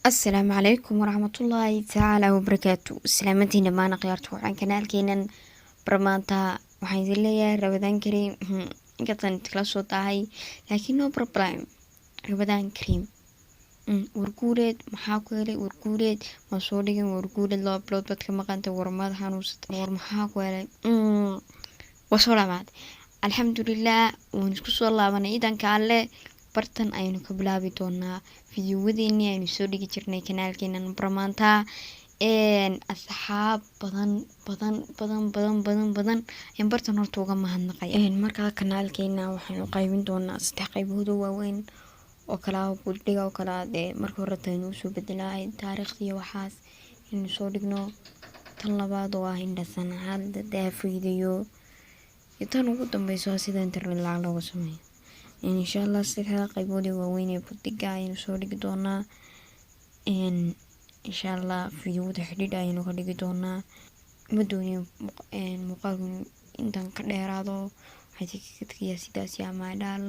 Asalaamu calaykum waraxmatullaahi tacaala wabarakaatu. Salaamantiin dhammaan akhyaarta waxaan kanaalkeenan barmaanta. Waxaan idin leeyahay Ramadaan kariim. Inkastaan idinkala soo tahay, laakiin no problem, Ramadaan kariim. Warguureed maxaa ku helay? Warguureed ma soo dhigin? Warguureed 2 bilood baad ka maqantay. War maad xanuunsatay? War maxaa ku helay? Waa soo dhamaatay, alxamdulilah, waan isku soo laabanay. Idanka Alle bartan aynu ka bilaabi doonaa fideowadeenii aynu soo dhigi jirnay kanaalkeenan barmaanta. Asxaab badan badan badan badan badan badan ayaan bartan horta uga mahadnaqaya. Markaa kanaalkeena waxaynu qaybin doonaa saddex qaybood oo waaweyn oo kala buddhiga oo kala dee. Marka hore taynu usoo bedelahay taariikhdiiyo waxaas inaynu soo dhigno, tan labaad oo ah indhasanacaad daafaydayo, iyo tan ugu dambeyso sida internet lacag looga sameeyo, insha Allah. Saddexda qaybood ee waaweyn ee buddhiga ayaynu soo dhigi doonaa, insha Allah. Fideowada xidhiidh ayaynu ka dhigi doonaa. Ma doonin muuqaalku intan ka dheeraado. Waxaan kaga tegayaa sidaas iyo amaadhaal.